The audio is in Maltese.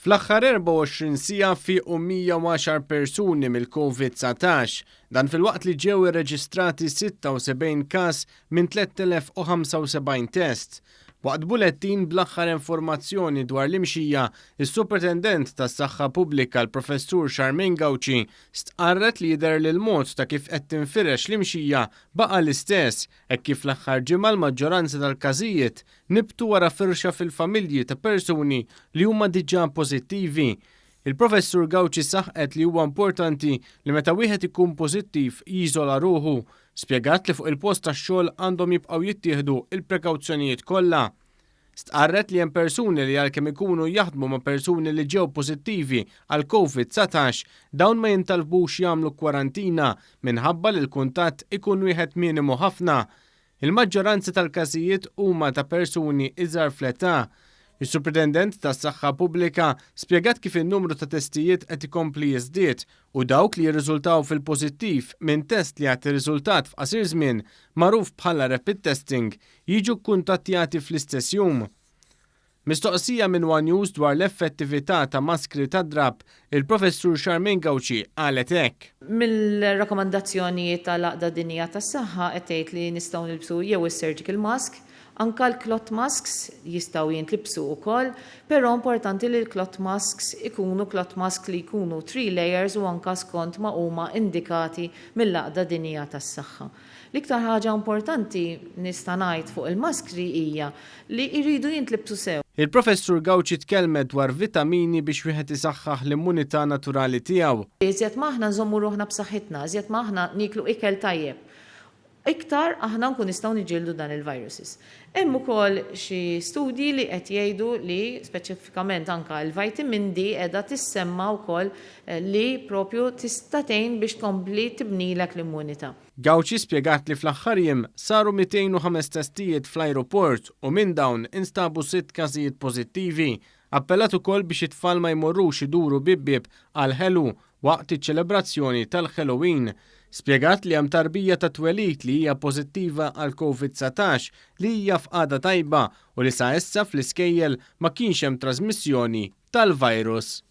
Fl-aħħar 24 siegħa fiequ 110 persuni mill-Covid-19. Dan filwaqt li ġew irreġistrati 76 każ minn 3,075 test. Waqt bulettin bl-aħħar informazzjoni dwar l-imxija, is-Supretendent tas-Saħħa Pubblika l-Professur Charmaine Gauci stqarret li jidher li l-mod ta' kif qed tinfirex l-imxija baqa' l-istess hekk kif l-aħħar ġimgħa l-maġġoranza tal-każijiet nibtu wara firxa fil-familji ta' persuni li huma diġà pożittivi. Il-Professur Gauci saħqet li huwa importanti li meta wieħed ikun pożittiv jiżola ruħu. Spjegat li fuq il-post tax-xogħol għandhom jibqgħu jittieħdu il-prekawzjonijiet kollha. Stqarret li hemm persuni li għalkemm ikunu jaħdmu ma' persuni li ġew pożittivi għal Covid-19, dawn ma jintalbux jagħmlu kwarantina minħabba li l-kuntatt ikun wieħed minimu ħafna. Il-maġġoranza tal-każijiet huma ta' persuni iżgħar fl-età. Is-Supretendent tas-Saħħa Pubblika spjegat kif in-numru ta' testijiet qed ikompli jiżdied u dawk li jirriżultaw fil-pożittiv minn test li jagħti riżultat f'qasir żmien, magħruf bħala rapid testing, jiġu kkuntattjati fl-istess jum. Mistoqsija minn one News dwar l-effettività ta' maskri tad-drapp, il-Professur Charmaine Gauci qalet hekk. Mill-rakkomandazzjonijiet tal-Għaqda Dinjija tas-Saħħa qed tgħid li nistgħu nilbsu jew is-surgical mask, anke l-cloth masks jistgħu jintlibsu wkoll, però importanti li l-cloth masks ikunu cloth masks li jkunu 3 layers u anke skont ma huma indikati mill-Għaqda Dinjija tas-Saħħa. L-iktar ħaġa importanti nista' ngħid fuq il-maskri hija li jridu jintlibsu sew. Il-Professur Gauci tkellmet dwar vitamini biex wieħed isaħħaħ l-immunità naturali tiegħu. Iżjed ma aħna nżommu ruħna b'saħħitna, iżjed ma aħna nieklu ikel tajjeb, iktar aħna nkun nistgħu niġġieldu dan il-viruses. Hemm ukoll xi studji li qed jgħidu li speċifikament anke l-vitamin D qiegħda tissemma wkoll li propju tista' tgħin biex tkompli tibnilek l-immunità. Gauci spjegat li fl-aħħar jiem saru 205 testijiet fl-ajruport u minn dawn instabu sitt każijiet pożittivi. Appellat ukoll biex it-tfal ma jmorrux iduru bieb bieb għall-ħelu waqt iċ-ċelebrazzjoni tal-Halloween. Spjegat li hemm tarbija ta' twelid li hija pożittiva għall-Covid-19 li hija f'qagħda tajba u li sa issa fl-iskejjel ma kienx hemm trażmissjoni tal-virus.